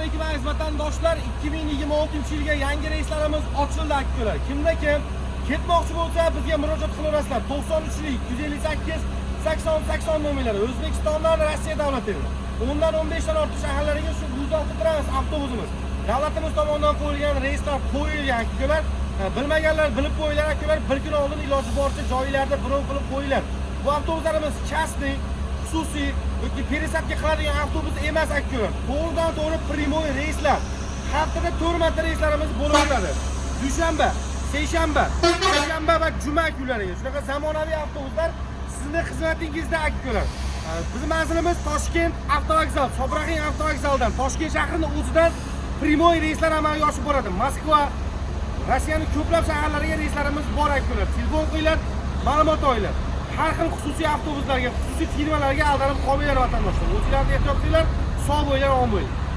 Alaykum, aziz vatandoshlar. 2026-yilga yangi reyslarimiz ochildi, akalar. Kimda kim ketmoqchi bo'lsa, bizga murojaat qilaverasizlar. 93 258 80 80 nomerlari. O'zbekistondan Rossiya davlatiga 10 dan 15 dan ortiq shaharlariga shu UzAvtotrans avtobusimiz. Davlatimiz tomonidan qo'yilgan reyslar qo'yilgan, akalar. Bilmaganlar bilib qo'yinglar, akalar, bir kun oldin iloji boricha joylarda bron qilib qo'yinglar. Bu avtobuslarimiz частный, xususiy yoki пересадка qiladigan avtobus emas, akalar. To'g'ridan to'g'ri прямой reyslar. Haftada 4 marta reyslarimiz bo'lib o'tadi. Dushanba, seshanba, seshanba va juma kunlariga. Shunaqa zamonaviy avtobuslar sizni xizmatingizda, akalar. Bizni manzilimiz Toshkent avtovokzal, Sobirahim avtovokzalidan, Toshkent shahrini o'zidan прямой reyslar amalga oshib boradi. Moskva, Rossiyani ko'plab shaharlariga reyslarimiz bor, akalar. Telefon qilinglar, ma'lumot olinglar. Har xil xususiy avtobuslarga, xususiy firmalarga aldanib qolmanglar, vatandoshlar. O'zinglarni ehtiyot qilinglar, sog' bo'linglar, omon bo'linglar.